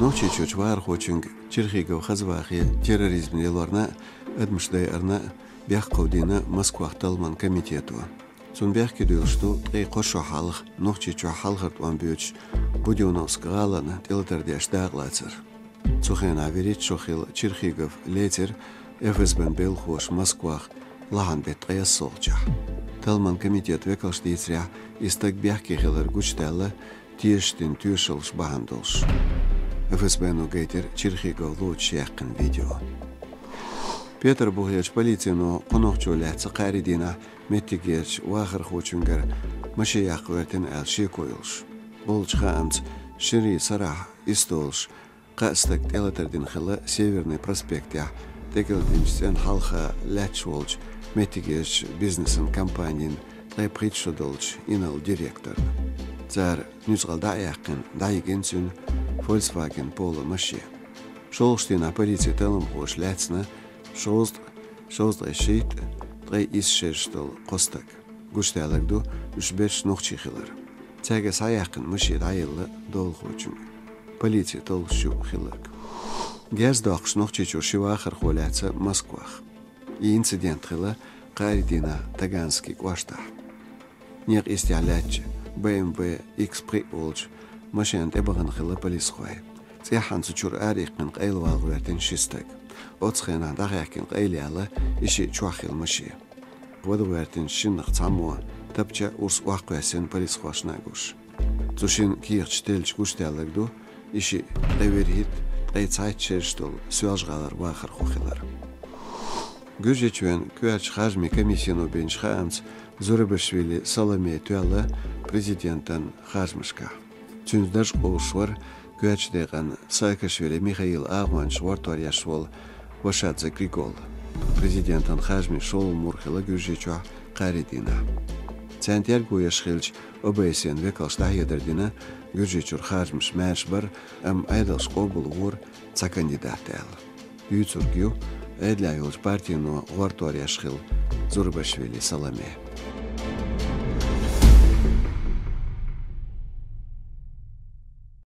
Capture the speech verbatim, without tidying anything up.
Нохчийчуьрчу вахархочуьнга Черхигов Хазвахе терроризм лелорна а, адамаш дайарна а бехк кховдийна Москвахь талламан комитето. Цунна бехке дуьйлуш ду ткъе кхо шо хьалха Нохчийчохь хьалхара тӀом боьдуш Будённовск гӀалина тӀелатар деш дакъалацар. Цу хенахь вуьрхӀитта шо хилла Черхигов лецира ФСБ-н белхахоша Москвахь лахьан беттан ткъе ялхолгӀачохь. Талламан комитетан векалша дийцарехь, и стаг бехке хилар гучудаьлла тешаш дина тоьшаллаш бахьана долуш. ФСБ-но гайтира Черхигов лоцуш яьккхина видео. Петарбухерчу полицино кху нохчо лаьцна кхаарин дийнахь меттигерчу вахархочуьнгара машен яккха гӀоьртина аьлла шеко йолуш. Болчу хаамца, шерийн сарахь исс долуш кхаа стаг тӀелатар дина хилла Северный проспектехь, тӀекӀел динчу цӀенна хьалха лаьтташ волчу меттигерчу бизнесан компанин ткъе пхийтта шо долчу инарла директорна. Цара нуьцкъала дӀа а яьккхина, дӀайигина цуьнан Volkswagen Polo машен. ШолгӀачу дийнахь полицин талламхоша лаьцна шовзткъа, шовзткъе шийтта, ткъе исс шераш долу кхо стаг. Гучудаьлларг ду, уьш берш нохчий хилар. Цаьрга схьаяьккхина машен дӀаелла долахочуьнга. Полици толлуш ю хилларг. Герз доккхуш Нохчийчуьра ши вахархо лаьцна Москвахь. И инцидент хилла кхаарин дийнахь Таганский кӀоштахь. Некъа йистехь лаьттачу Б М В Икс пхиъ волчу машенна тӀебахана хилла полисхой. ЦӀеххьана цу чуьра араиккхина къайлавала гӀоьртина ши стаг. Оцу хенахь дӀахаьхкина къайлаяьлла и шиъ чохь хилла машен. ВадагӀоьртинчу шиннах цхьаммо тапча урс охьакхоьссина полисхошна а гуш. Цу шинна кехаташ теллачу гучудаьлларг ду и шиъ ткъе вуьрхӀитта, ткъе цхьайтта шераш долу Соьлжа-ГӀалара вахархо хилар. Гуьржийчоьнан коьртачу харжамийн комиссино бинчу хаамца, Зурабашвили Саломе тоьлла президентан харжамашкахь. Цуьнца дарж къовсуш вара коьртачу декъан Саакашвили Михаилан агӀончаш гӀортор еш волу Вашадзе Григола. Президентан харжамийн шолгӀа мур хилла Гуьржийчохь кхаарин дийнахь. Царна терго еш хилча, О Б С Е-н векалша дӀахьедар дина, Гуьржийчуьра харжамаш маьрша бара, амма Ӏедалша къобалвора цхьа кандидат аьлла. Дуьйцург ю Ӏедалехь йолчу партино гӀортор еш хилла Зурабашвили Саломе.